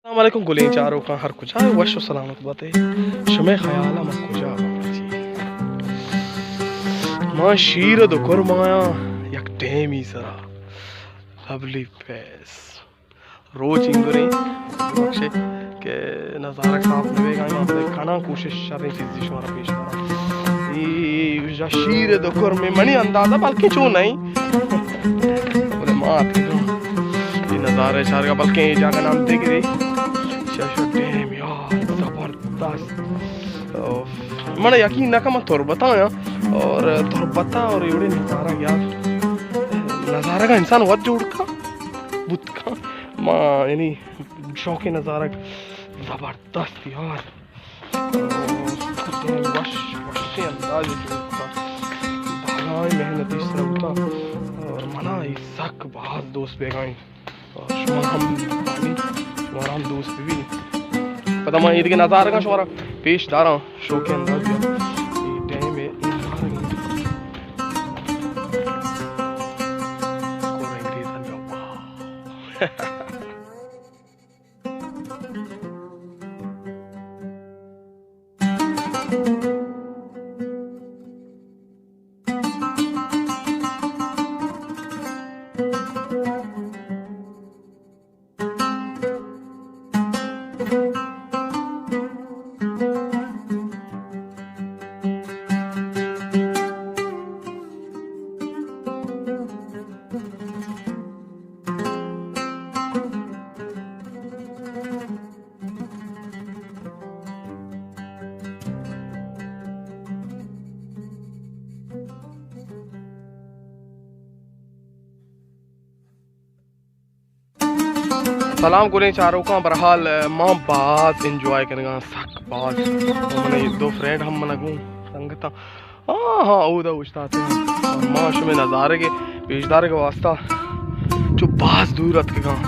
السلام علیکم گلیں چاروکاں، ہر کجا وش و سلامت باتے۔ شمئے خیال ء من کجا باں؟ جی، من شیر دکر مایاں یک ڈیمی سرا، لولی فیس۔ روچ انگریں بخشے کہ نظارگ صاف نہ بیگا، بلے کناں کوشش شریں چیزی شمارا پیش داراں۔ اے یا شیر دکر میں منی اندازہ بلکہ چو نہیں، بلے ما اتکگاں اے نظارہ چارگا، بلکہ اے جاگہ نام دگرے، شش ڈیم یار، زبردست۔ من یقین نہ کن من تربت آیاں، اور تربت اور ایوڑے نظارہ یار، نظارہ کا انسان وت جوڑ کا بوت کا۔ ما یعنی شوق نظارہ زبردست یار۔ وش، وشیں انداز جوڑ کا۔ بھلائی محنت اس طرح ہوتا اور منا یہ سک باز دوست بیگائیں۔ شما ہم بانی، شمارا ہم دوست بہ بی۔ پدا ما ایدگہ نظارگاں شمارا پیش داراں، شوقیں انداز ء۔ اے ڈیم ء نظارگ انت۔ اور انگریزاں جو، واہ۔ سلام گلیں چاروکاں، برحال ما باز انجوائے کنگاں، سک باز۔ من دو فرینڈ ہم من گوں سنگتاں۔ ہاں، ہاں، اودا اوشتاتے ہیں۔ ما شمے نظارگ ء پیش دارگ ء واسطہ چو باز دور اتکگاں۔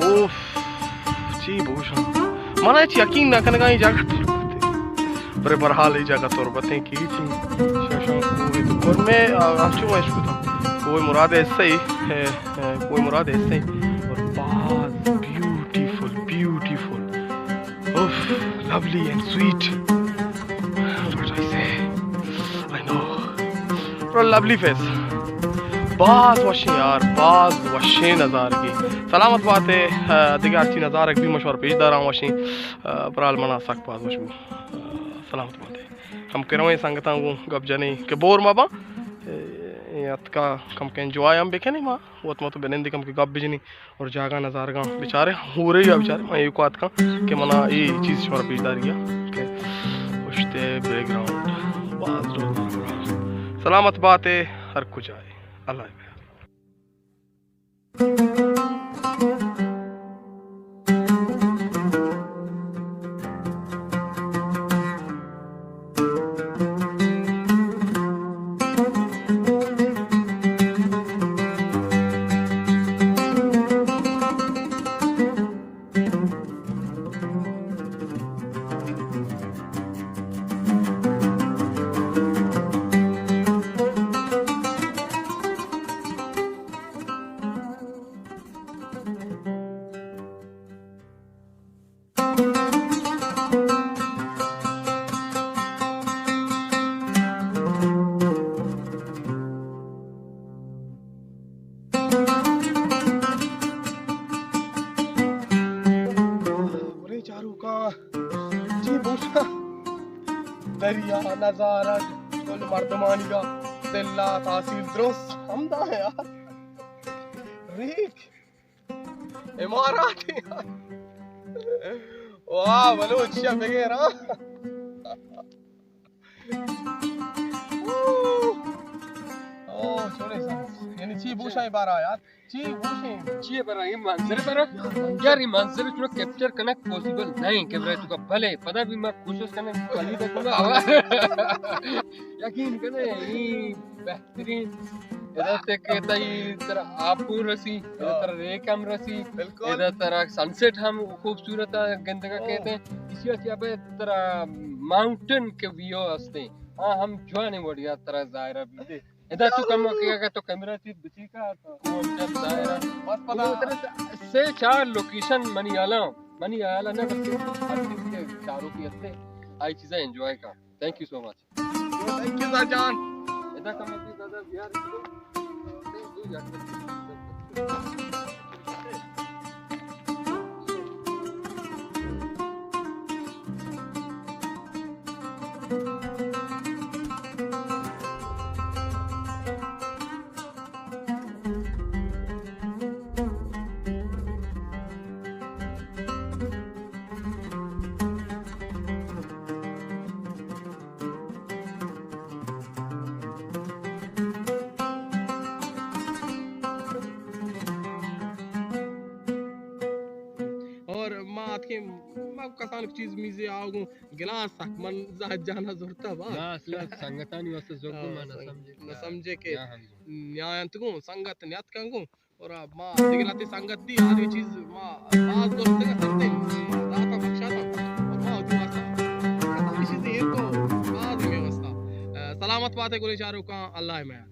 اوف، چی بوشاں۔ من ہچ یقین نہ کنگاں اے جاگہ تربت انت۔ برے برحال اے جاگہ تربت انت کہ چی ششاں کوہ تو کرمے، آ، ہمچو اش کتا۔ کوہ مراد ایسے ہی، اے، اے، کوہ مراد ایسے ہی۔ اور باز بیوٹیفل، بیوٹیفل۔ اوف، lovely and sweet. What I say? I know. What a lovely face. باز وشیں یار، باز وشیں نظارگے۔ سلامت باتے، آ، دگہ ہرچی نظارگ بی مشور پیش داراں وشیں۔ آ، برحال منا سک باز وش بو۔ آ، سلامت باتے۔ کم کرویں سنگتاں گوں گپ جنیں کہ بور مباں۔ اے، اے اتکا کم کہ انجوائے ہم بکنیں ما۔ وت مت بنندی کم کہ گپ بجنی اور جاگہ نظارگاں بچارے، ہورے یا بچارے، من ایوکا اتکاں کہ منا اے چیز شمارا پیش داری کہ پشت بیک گراؤنڈ باز ڈول۔ سلامت باتے ہر کجائے۔ اللہ حافظ۔ گلیں چاروکاں، چی بوشاں؟ دریا نظارگ، گل مردمانی گا دل ء تاثیر درست ہمدا یار۔ ریک امارات۔ واہ، بلوچ چیا بگیر، ہاں۔ اوہ، چوڑے سا۔ یعنی چی بوشاں بارا یار؟ چی بوشیں؟ چی برا اے منظر برا؟ یار، اے منظر چنو کیپچر کنگ پاسیبل نہیں کہ برا تو کا بھلے، پدا بھی میں کوشش کرنے پلیدہ کنگا۔ یقین کنے، اے بہترین۔ ادا تے کہ تئی ترا آپو رسی، ادا ترا ریک ہم رسی، بالکل۔ ادا ترا سن سیٹ ہم خوبصورت گندگا کہتے ہیں۔ اسی واسطے ابے ترا ماؤنٹین کے ویو ہستے ہیں۔ ہاں، ہم جوان وڑیا ترا ظاہرہ بیتے۔ ادا تو کم کہ اگر تو کیمرہ چیز بچی کا تو کم چل ظاہر ہے۔ بس پتا۔ سے چار لوکیشن منی حالا، منی حالا نہ بلکہ ہر چیز کے چاروں کی ہستے، آئی چیزیں انجوائے کا۔ Thank you so much. Thank you sir جان۔ ادا کم کہ زیادہ بیار۔ اور ما اتکیں، ما کسان چیز میزے آؤ گوں گلاس سک من زاہد جانا زرتا با۔ نا، اصلا سنگتانی واسطہ زرگو ہاں، ما نہ سنگ-، سمجھے نہ سمجھے کہ ہاں، ہاں۔ نیا انت گوں سنگت نیات کن گوں۔ اور ما دگہ راتے سنگت دی، آدگہ چیز ما باز دوست دگہ سر دے، داتا بخشاتا۔ اور ما وتی واسطہ کسانی چیز ایر کو باز ہمیں واسطہ۔ اے، سلامت باتے گلیں چاروکاں، اللہ میار۔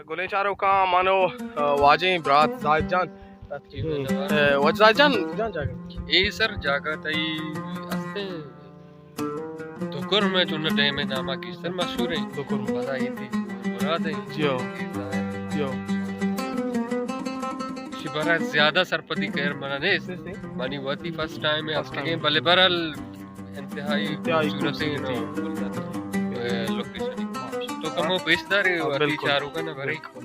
گلیں چاروکاں، من و، آ، واجہیں برات زاہد جان۔ ہم۔ آ، واجہ زاہد جان، کجام جاگہ؟ اے سر جاگہ تئی ہستے دکرم ء چون ڈیم ء نام ء گیشتر مشہور انت۔ دکرم۔ پدا ایتی مراد انت۔ جیو۔ جیو۔ شبارہ زیادہ سرپدی خیر منا نیست۔ نیست، نیست۔ منی وتی فرسٹ ٹائم ء فرسٹ ٹائم۔ اتکگیں، بلے بہرحال انتہائی انتہائی خوبصورت انت۔ خوبصورت۔ اے، لوکیشن۔ تو کمو پیش دارے ہاں، وتی بالکل۔ چاروکاں ء برے۔ بالکل۔